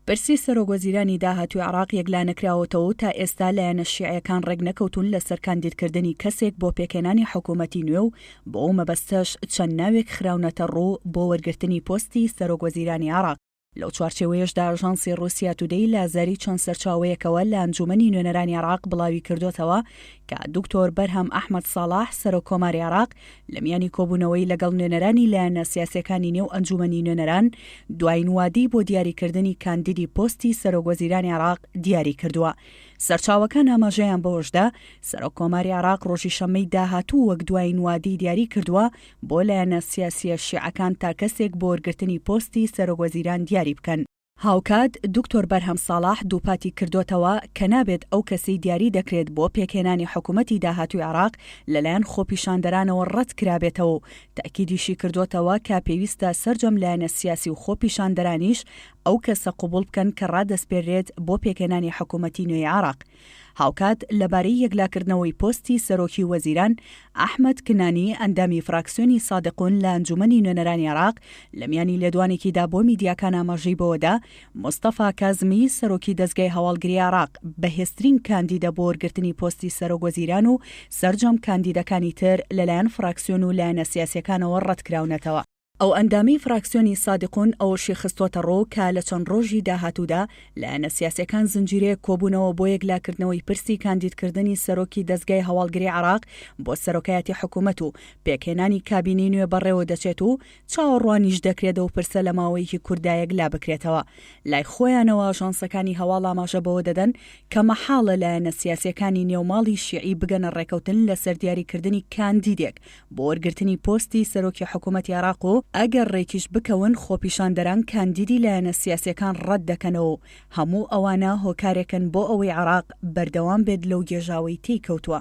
پرسی سەرۆکوەزیرانی داهاتووی عێراق یەکلانەکراوەتەوە و تا ئێستا لایەنە شیعیەکان ڕێکنەکەوتوون لەسەر کاندیدکردنی کەسێک بۆ پێکهێنانی حکوومەتی نوێ و بۆ ئەو مەبەستەش چەند ناوێک خراونەتەڕوو بۆ وەرگرتنی پۆستی سەرۆکوەزیرانی عێراق. لەو چوارچێوەیەشدا ئاژانسی ڕووسیا تودەی لە زاری چەند سەرچاوەیەکەوە لە ئەنجوومەنی نوێنەرانی عێراق بڵاویکردۆتەوە کە دکتۆر بەرهەم ئەحمەد ساڵح سەرۆک کۆماری عێراق لە میانی کۆبوونەوەی لەگەڵ نوێنەرانی لایەنە سیاسیەکانی نێو ئەنجوومەنی نوێنەران دواین وادەی بۆ دیاریکردنی کاندیدی پۆستی سەرۆک وەزیرانی عێراق دیاری کردووە. سەرچاوەکان ئاماژەیان بەوەشدا، سەرۆک کۆماری عێراق ڕۆژی شەممەی داهاتوو وەک دواین وادەی دیاری کردووە بۆ لایەنە سیاسیە شیعەکان تا کەسێک بۆ وەرگرتنی پۆستی سەرۆک وەزیران دیاری بکەن. هاوکات دکتۆر بەرهەم ساڵح دووپاتی کردۆتەوە کە نابێت ئەو کەسەی دیاری دەکرێت بۆ پێکهێنانی حکومەتی داهاتووی عێراق لەلایەن خۆپیشاندەرانەوە ڕەت کرابێتەوە و تەئکیدیشی کردۆتەوە کە پێویستە سەرجەم لایەنە سیاسی و خۆپیشاندەرانیش ئەو کەسە قبوڵ بکەن کە ڕادەسپێررێت بۆ پێکهێنانی حکومەتی نوێی عێراق. هاوکات لەبارەی یەکلاکردنەوەی پۆستی سەرۆکی وەزیران، ئەحمەد کنانی، ئەندامی فراکسیۆنی سادقون لە ئەنجومەنی نوێنەرانی عێراق، لەمیانی لێدوانێکیدا بۆ میدیاکان ئاماژەی بەوەدا، مستەفا کازمی، سەرۆکی دەزگای هەواڵگری عێراق، بەهێزترین کاندیدە بۆ وەرگرتنی پۆستی سەرۆک وەزیران و سەرجەم کاندیدەکانی تر لەلایەن فراکسیۆن و لایەنە سیاسیەکانەوە ڕەتکراونەتەوە. ئەو ئەندامەی فراکسیۆنی سادقون ئەوەشی خستۆتەڕوو کە لە چەند ڕۆژی داهاتوودا لایەنە سیاسیەکان زنجیرەیەک کۆبوونەوە بۆ یەکلاکردنەوەی پرسی کاندیدکردنی سەرۆکی دەزگای هەواڵگری عێراق بۆ سەرۆکایەتی حکومەت و پێکهێنانی کابینەی نوێ بەڕێوە دەچێت و چاوەڕوانیش دەکرێت ئەو پرسە لە ماوەیەکی کورتدا یەکلا بکرێتەوە. لای خۆیانەوە ئاژانسەکانی هەواڵ ئاماژە بەوە دەدەن کە مەحاڵە لایەنە سیاسیەکانی نێو ماڵی شیعی بگەنە ڕێکەوتن لەسەر دیاریکردنی کاندیدێک بۆ وەرگرتنی پۆستی سەرۆکی حکومەتی عێراق و ئەگەر ڕێکیش بکەون خۆپیشاندەران کاندیدی لایەنە سیاسیەکان ڕەت دەکەنەوە و هەموو ئەوانە هۆکارێکن بۆ ئەوەی عێراق بەردەوام بێت لەو گێژاوەی تێی کەوتووە.